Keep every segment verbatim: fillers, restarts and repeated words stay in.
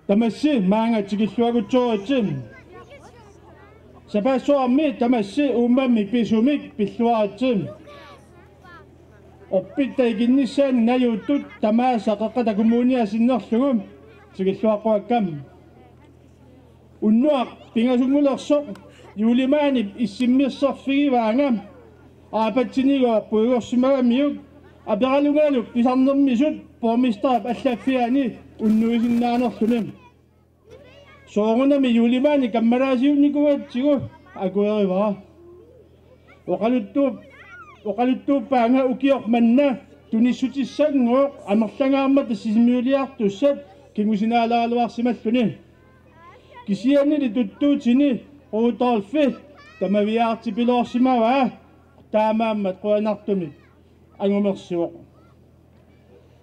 Tamassi maanga tikilluakutsooritsi. Sapaassuarmi tamassi uummammi pisumik pilluaritsi. Orpitta ikinnissaanni najuuttut tamaasa Qeqqata Kommunia sinnerlugu tikilluaqquakka. Unnuaq pingasunngulersoq juulimaanip issimmersorfigivaanga aapatsinigoorput igorsimagamiuk aperalungalu pisarnermisut borgmesterip allaffiani unnuisinnaanerluni. Soorunami juulimaani kammalaasiunnikuugatsigu akuerivara. Oqaluttuup-, oqaluttuuppaanga ukioq manna tunissutissannguaq amerlangaarmata Sisimiuliartussat kingusinaalaaraluarsimalluni. Kisiannili tuttuutini Rudolfi tamaviaartipiloorsimavaa, taamaammat qujanartumik angumersivoq.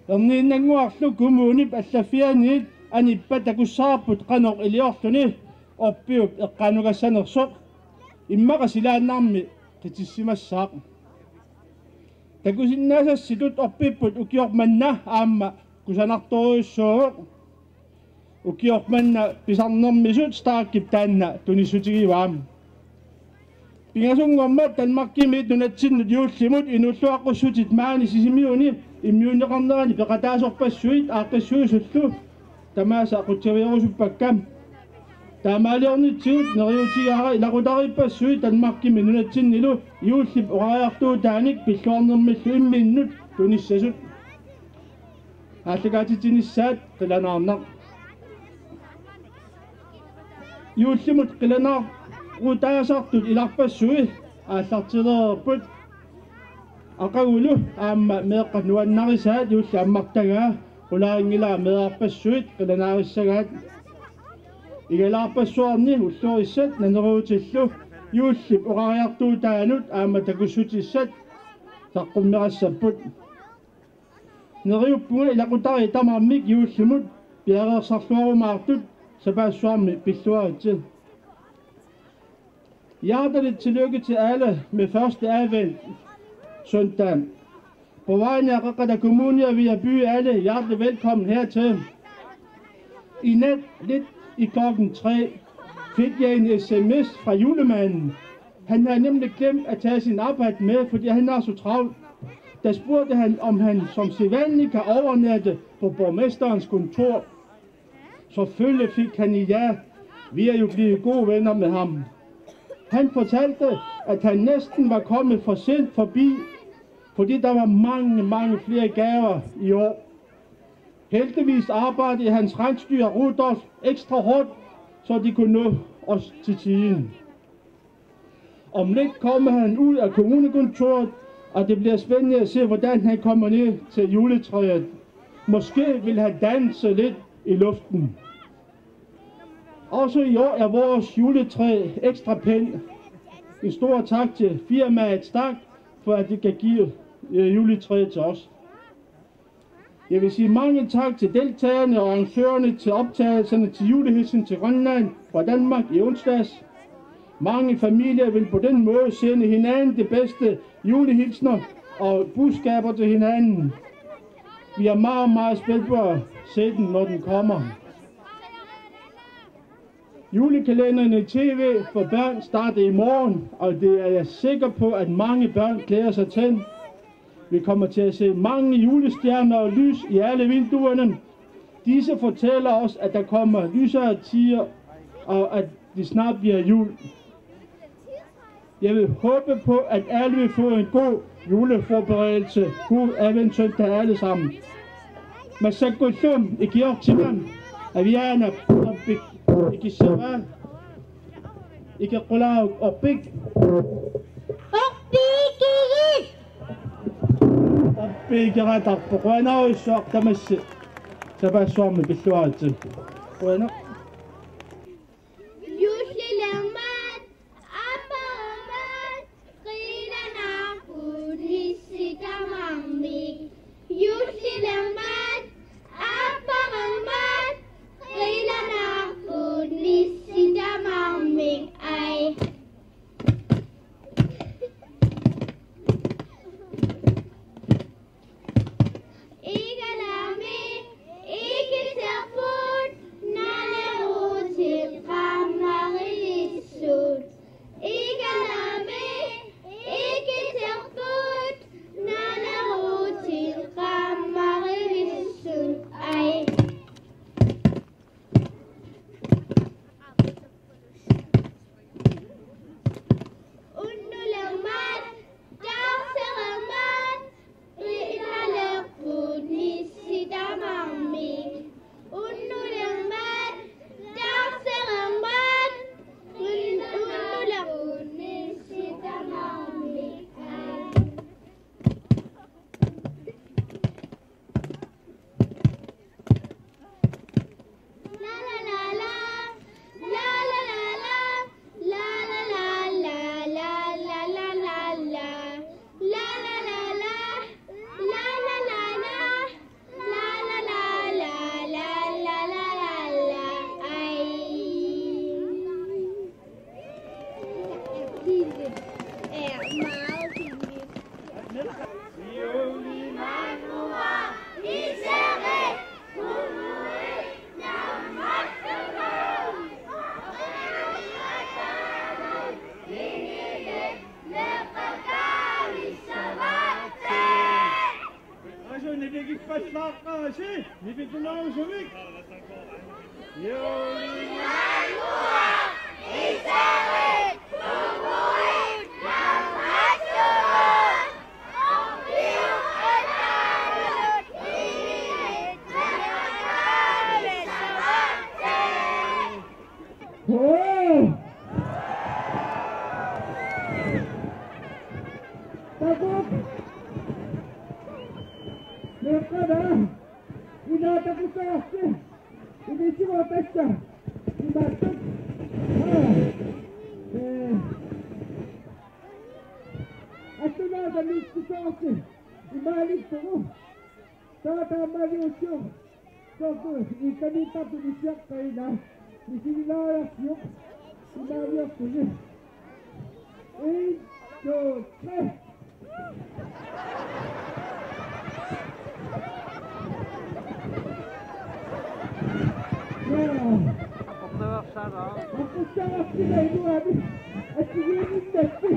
Erniinnannguarlu kommunip allaffianiit anippat takussavarput qanoq iliorluni orpiup eqqaanugassanersoq, immaqa silaannarmi qitissimassaaq. Takusinnaasassitut orpipput ukioq manna aamma kusanartorujussuuvoq. Ukioq manna pisarnermisut Starkip taanna tunissutigivaa. Pingasunngormat Danmarkimi nunatsinnut juullimut inuulluaqqussutit maani Sisimiuni immiunneqarnerani peqataasorpassuit aaqqissuisullu tamaasa qutsavigerusuppakka. Taamaaliornitsigut neriuutigaara ilaqutariippassuit Danmarkimi nunatsinnilu juullip oqariartuutaanik pilluarnermillu imminnut tunissasut. Aallakaatitsinissaat qilanaarnaq. Juullimut qilanaarutaasartut ilarpassui aallartilereerput. Aqagulu aamma meeqqat nuannarisaat juulli ammartagaa qularinngilaa meerarpassuit qilanaarissagaat. Igalaarpassuarni ullorissat naneruutillu juullip oqariartuutaanut aamma takussutissat saqqummerassapput. Neriuppunga ilaqutariit tamarmik juullimut piareersarluarumaartut sapaassuarmi pilluaritsi. Hjerteligt tillykke til alle med første advent søndag. På vegne af Qeqqata Kommune vil jeg byde alle hjertelig velkommen hertil. I nat lidt i klokken tre fik jeg en S M S fra julemanden. Han havde nemlig glemt at tage sin iPad med, fordi han har så travlt. Der spurgte han, om han som sædvanlig kan overnatte på borgmesterens kontor. Selvfølgelig fik han et ja. Vi er jo blevet gode venner med ham. Han fortalte, at han næsten var kommet for sent forbi, fordi der var mange, mange flere gaver i år. Heldigvis arbejdede hans rensdyr Rudolf ekstra hårdt, så de kunne nå os til tiden. Om lidt kommer han ud af kommunekontoret, og det bliver spændende at se, hvordan han kommer ned til juletræet. Måske vil han danse lidt i luften. Også i år er vores juletræ ekstra pænt. En stor tak til firmaet Stark for, at de kan give øh, juletræet til os. Jeg vil sige mange tak til deltagerne og arrangørerne til optagelserne til julehilsen til Grønland fra Danmark i onsdags. Mange familier vil på den måde sende hinanden det bedste julehilsner og budskaber til hinanden. Vi er meget, meget spændt på at se den, når den kommer. Julekalenderen i T V for børn starter i morgen, og det er jeg sikker på, at mange børn glæder sig til. Vi kommer til at se mange julestjerner og lys i alle vinduerne. Disse fortæller os, at der kommer lysere tider, og at det snart bliver jul. Jeg vil håbe på, at alle vil få en god juleforberedelse. God adventssøndag alle sammen. Massakkut ullumi ikiortinnanga aviaana orpik ikissavaa. Ikeqqulaaruk orpik. Orpik ikigit. Orpik ikeratarpoq. Qujanarujussuaq tamassi. Sapaassuarmi pilluaritsi. Qujanaq. Juullilermat, aapparamat, qilanaarput nissi tamarmik. Juullilermat, aapparamat, qilanaarput nissi tamarmik. Ai. Igalami, ikiterput, na- Pallaqqaasi nipitunaarusumik. Hoo! Takuk! Meeqqat, ila takussavarsi. Inissivara tassa. Imaattoq. Aa. Ee. Attunaata missusaarsi. Imaalittugu. Taava taamaaliussiuk. Soorlu ikaniittartut issiaqqaat ila misigilaariarsiuk imaaliortuni. En, to, tre. Jaa. Aportavarsaara. Aportavarsaara iluani. Assigiinninnappi.